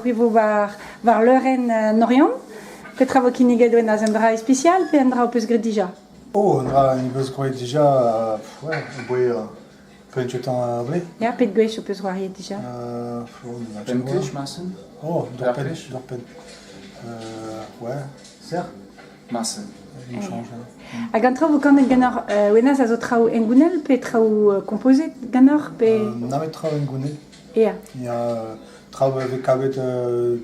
C'hwi vo war, war leurenn an Oriant. Petra vo kinniget oen un dra ispisial pe un dra ho peus graet dija? Oh, un dra ni beus groet dija, ouais, aboe peun ar blez. Ya, pet gwech ho peus c'hoariet dija? Pemp gwech, masen. Oh, d'ur penn, d'ur penn. Ouais, serr. Masen. Hag an traoù vo kanet ganeoc'h, Wenaz a zo traoù hengounel pe traoù kompozet ganeoc'h pe... Nemet traoù hengounel. Ya. Ya, traoù a vez kavet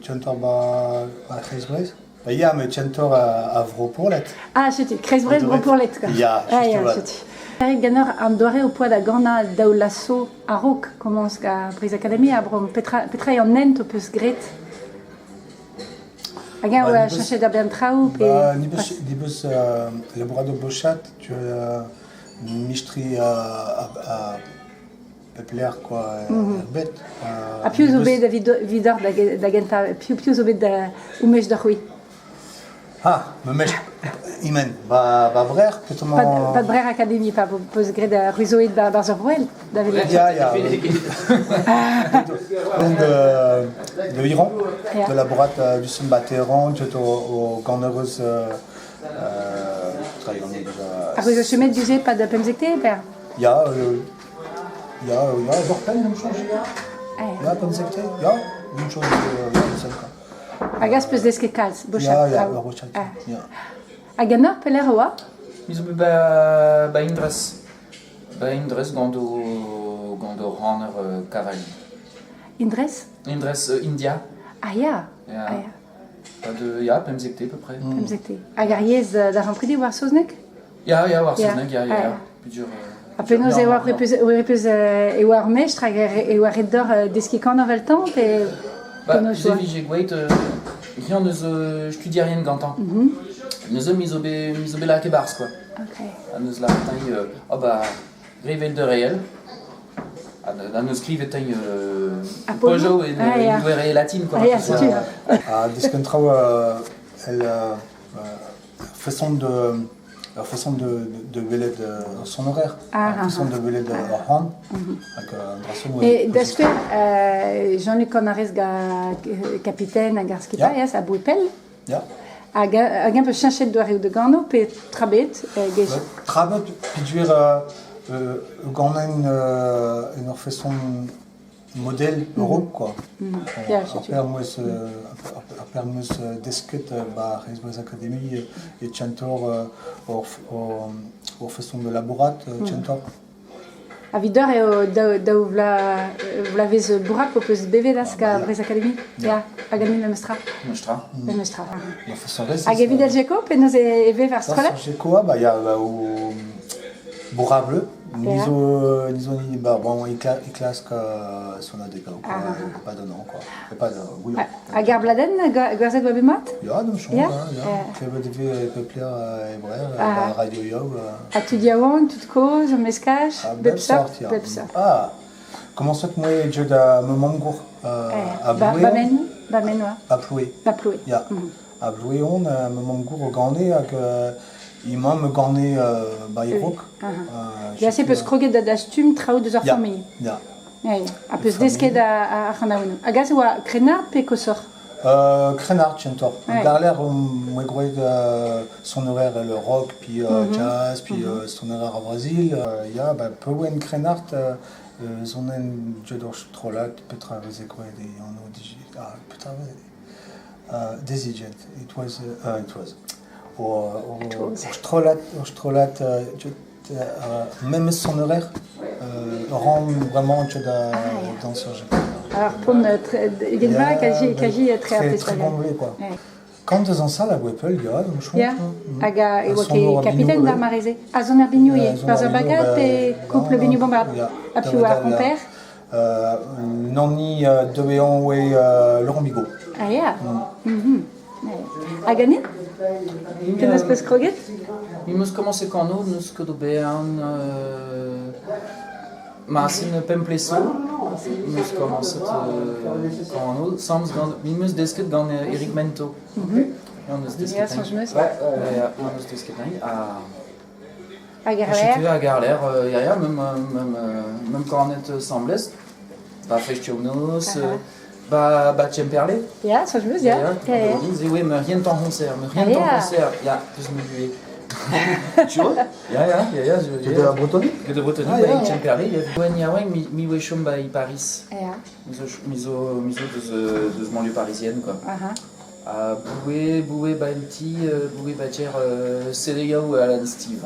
kentoc'h ba ba Kreiz-Breizh. Ba ya, met kentoc'h a Vro-Pourlet. Ah, setu, Kreiz-Breizh, Bro-Pourlet, quoi. Ya, ah, ya, justement. setu. Eric ganeoc'h an doare ho poa da ganañ daou laso a-raok komañs gant Breizh Academy a bro petra, petra eo an hent ho peus graet? Hag eñ oa cheñchet da bern traoù pe... Ba, ni beus, ni beus labourat o bochat, tu vois, mistri a, pep lec'h quoi, er bed. Ha piv zo bet evidoc'h da gentañ? Piv, piv zo bet da o mestr deoc'h-c'hwi? Ah, ma mestr Imen, ba, ba Brec'h, peotramant... Pas Brec'h Academy, pa peus graet ar c'hwizoed barzh ur ouel, da welet. Ya, ya. Donc, de Iran, de labourat du ba Téhéran, o, o ganereus Ar c'hwizo chemet du-se, pas da pemzekte, per? Ya, Ya, ya, doc'hpenn, da'm soñj. Ya, pemzekte, ya, da'm soñj, ya, quoi. Hag az peus desket kalz, bochat Ya, ya, traoù. ur bochat, Ah. ya. Hag an eur pelec'h e oa? Me zo bet ba, ba Indres. Ba Indres gant o, gant o ranner Cavali. Indres? Indres India. Ah ya. Ya. Ah ya. Pas de, ya, pemzekte à peu près. Pemzekte. Hag ar yezh da rampridi war saozneg? Ya, ya, war Ya. saozneg, ya, ya, Ah, ya. ya. Plusieurs, Ha penaos e oa plusieurs e oa e oa ar mestr hag e oa ret deoc'h deskiñ kanañ veltañ pe Ba, penaos se oa? vije gwelet rien neus studierien gantañ. Neuze me zo bet me zo bet lakaet e-barzh quoi. Ok. Ha neus lakaet oh ba revel de réel. Ha neus skrivet Apollo Peugeot en Ah, ya. en doare latin quoi. Ah, ya, setu. Ha desken traoù el façon de ur façon de, de welet son horaire, Ah, ur façon de welet ur c'han, hag an dra-se E da skouer, Jean-Luc Conarez ga kapiten hag ar skipailh, a boe pell. Ya. Hag hag eñ peus cheñchet doareoù da gano pe trabet gej? Trabet, peogwir ganen en ur façon Model Europe quoi. Ya, Ar setu. père 'meus ar père 'meus desket 'ba Breizh Academy e Tchentor ur façon de labourat Tchentor. Ha 'vidoc'h eo daou, daou vloaz vloavezh bourrapl ho peus bevet ask a Breizh Academy? Ya, hag an memes tra. Memes tra. Memes tra. Ma façon reste. Hag evit Algeco, penaos e vev ar strollad? Algeco, bah, ya, bah, o bourrable. Ni zo, ni zo ni, bah, bon, e, kla, e klask sonadeg quoi, Ah. pas de nom quoi, pas de bouillon. Hag ar bladenn, gwerzhet oa bet mat? Ya, d'am soñj, Ya? ya. Klevet e vez e pep lec'h e Breizh, Ah. ba Radio Yaou. Ha tud yaouank, tud kozh, meskaj, Ah, bep seurt, ya. bep seurt. Ah, komañset moe deuet da ma mamm-gour a Ba, Ploué. ba men, ba men oa. A Ploué. Ba Ploué. Ya. A Ploué on, ma mamm-gour o gane hag emañ ma gane ba e-raok. Ya, se peus kroget da dastum traoù deus ar familh. Ya. Ha peus desket ar c'hanaouennoù. Hag aze oa krennard pe koshoc'h? Krennard kentoc'h. War-lerc'h on groet sonerezh le rock, puis jazz, puis sonerezh ar Brazil. Ya, ba pewen krennard sonen deuet ur strollad petra veze groet e anv dije. Ah, petra veze Desigent. It was it was. Ur strollad ur strollad memes sonerezh ran vraiment da dañser Alors pont ugent vloaz kazi kazi tre ar très comblé quoi. Quand deus an sal a Gwepel, ya, d'am soñj. Ya, hag e oa ket kapiten d'ar mare-se. Ha son ar biniou ivez, barzh ur bagad pe couple biniou bombard. Ha piv ar compère? Nanni deuet oe Laurent Bigot. Ah ya. Hag ganin? Penaos peus kroget? Mi 'meus komañset kano, n'eus ket ober ma sin pemp plez zo. 'Meus komañset kano, samz gant mi 'meus desket gant Eric Mento. Eñ 'neus desket Ya, soñj 'meus. Ouais, eñ 'neus desket anezhi ha Hag ar Setu lec'h? hag ar lec'h, ya ya, mem mem mem kanet asambles, ba festioù-noz, Ba Kemperle. Ya, soñj 'm eus, ya. Ya, Ya, ya. ya. Ouais, me rien temps concert, me rien Ah, temps ya. concert. Ya, peus me bué. Tu vois? Ya, ya, ya, ya. De la Bretonne? De Bretonne, Ah, ba ya. Kemperle, ya. Gwen yaouank, mi oe chom ba i Paris. Ya. Mi zo deus banlieue parisienne, quoi. Aha. Ha boue ba un ti, boue ba tcher CDAO Alan Steve.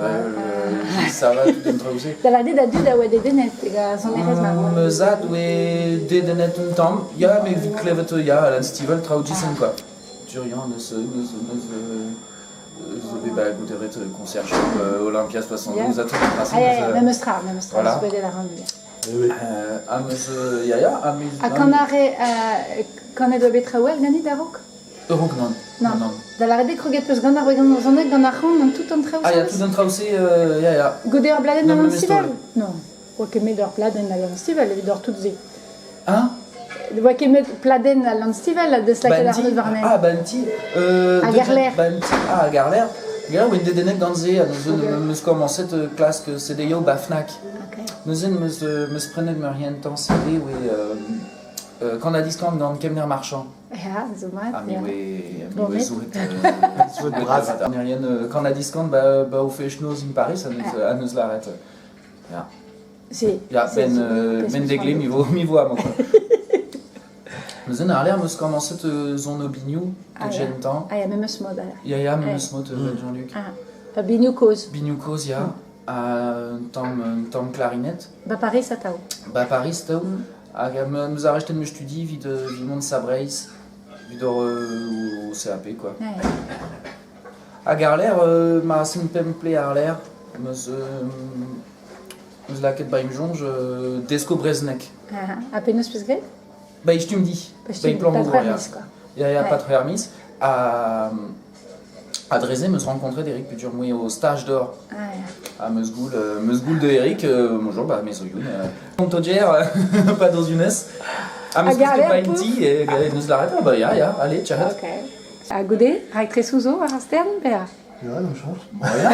Ça va tout d'un traoù-se. Da la da dud a oa dedennet hag a sonerezh ma Me zad oe dedennet un tamm. Ya, me evit klevet ya, Alan Stivell, traoù disen, quoi. Turian neus bet ba gouteret concert show Olympia 72 Ya. a tout le principe. Ah, ya, ya, memes tra, memes tra, Voilà. zo bet a ran muiañ. Ha meus, ya, ya, ha meus... Ha kan ar kanet oa bet traoù all ganit a-raok? A-raok nann. Non. Nann. Da lâret eo kroget peus gant ar gant ar soneg, gant ar c'han, gant tout an traoù Ah, ya, memes? tout an traoù-se, ya, ya. Goude ur bladenn Non, Alan memes Stivell? taol. Non. Oa ket met ur pladenn Alan Stivell evit ur tout se. Hein? Oa ket met pladenn Alan Stivell a deus lakaet ar Banti. neud warnen. Ah, Banti. A Garler. Banti. Ah, a Garler. Garler, oa dedennet gant se, ha neuze Ok. meus komañset klask CDO ba Fnac. Ok. Neuze meus prenet meur tamm CD oe Kannadiskan gant Kemner Marchand. Ya, zo mat. Ha me ya. oe me Bon, oe met. zouret Zouret bras. Nerien Kannadiskan ba o fech-noz in Paris a neus lâret. Ya. Si. Ya, Si, ben, si. ben Pezh degle meus mi vo, mi vo amañ, quoi. Neuze ar lec'h meus komañset zon o biniou, Ah, de ya. gentañ. Ah, ya, memes mod alors. Ya, ya, memes Ouais. mod, Jean-Luc. Ah, ba biniou kozh. Biniou kozh, ya. Ha un tamm clarinette. Ba Paris atav. Ba Paris, tav. Hag meus arrestet meus studi evit evit mont sa Breizh, evit ur o CAP, quoi. Ya, ya. Hag ar lec'h, ma sin pemp ple ar lec'h, meus lakaet ba im soñj desko brezhoneg. Ah, ha penaos peus graet? Ba i stumm di. Ba Ba i stumm, plan pa modro, c'hoar ya. miz, quoi. Ya, ya, Ouais. pa c'hwec'h miz. Ha, ha dre-se meus renkontret Eric peogwir moe o stage d'or. Ah, ya. Ha meus goul de Eric, bonjour, ba me zo Youn. Kontoger, pa dans une Ha meus Hag ar kousket ba lec'h, un pouf. ti, e neus lâret, ah, ba ya, ya, allez, tcharet. Ok. Ha goude, raktresoù zo war ar stern, pe? Ya, da'm soñj. Ya.